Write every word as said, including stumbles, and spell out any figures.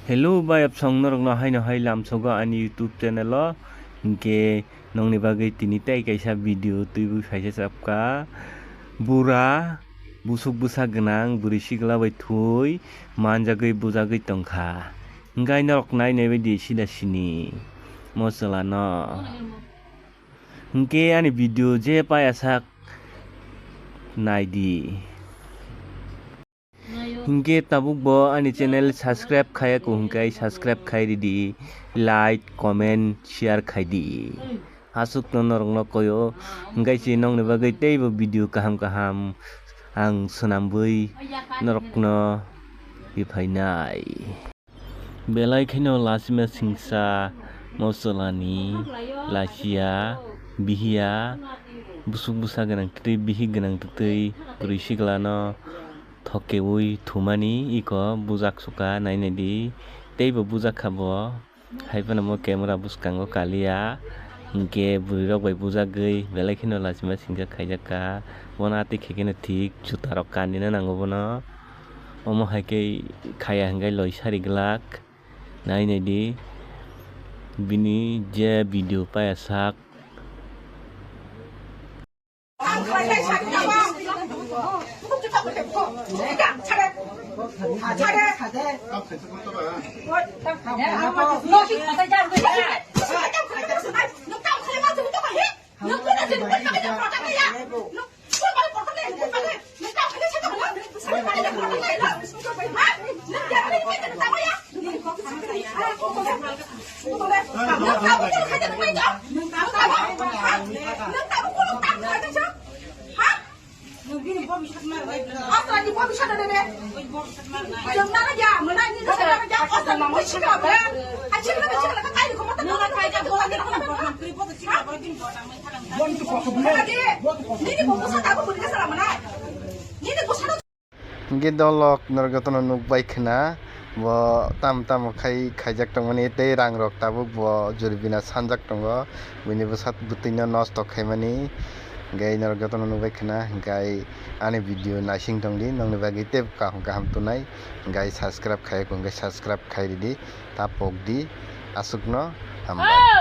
Hello bai, apsong norokno haino hai lamsogo ani YouTube channel o. Hinkhe nongni bagwi tini tei kaisa video twiwi phaisa chapka. Bura busuk bwsa gwnang bwrwi sikla bai thwi manjagwi bujagwi tongkha. Hinkhe norok nainai bai di sida sini mosolano. Hinkhe ani video je paya sak nai di. Hinkhe tabuk bo ani channel subscribe khaya ko hinkhe subscribe khai ridi, like, comment, share khai di. Aswk no norok no koyo hinkhe si nongni bagwi teibo video kaham kaham ang swnambwi norok no riphainai. Belai kheno lachima singsa mosolani lachiya, bihiya, busuk bwsa gwnang twtwi, bihik gwnang twtwi, bwrwi siklano thokeui thumani iko bujak suka nainai di. Teibo bujak kha bo, hai phano mo camera bwskango kaliya, hinkhe bwrwi rok bai bujagwi belai kheno lachima singsa khaijak kha. Bono atwi khe kheno thik juta rok kanina nango bono. Omo hai khe khaya hinkhe loi sari glak. Nai nai di bini je video paya sak. Hinkhe dolok norok jotono nukbai khna, bo tam tamo khai khaijak tongmani tei rang rok tabuk bo juribina sanjak tongo, buini bwsa bwtwino nosto khaimani. Hinkhe norok jotono nukbai khna, hinkhe ani video naising tongdi, nongni bagwi tei kaham kaham tunai, hinkhe subscribe khaiya hinkhe subscribe khai ridi, ta pokdi, aswkno hambai.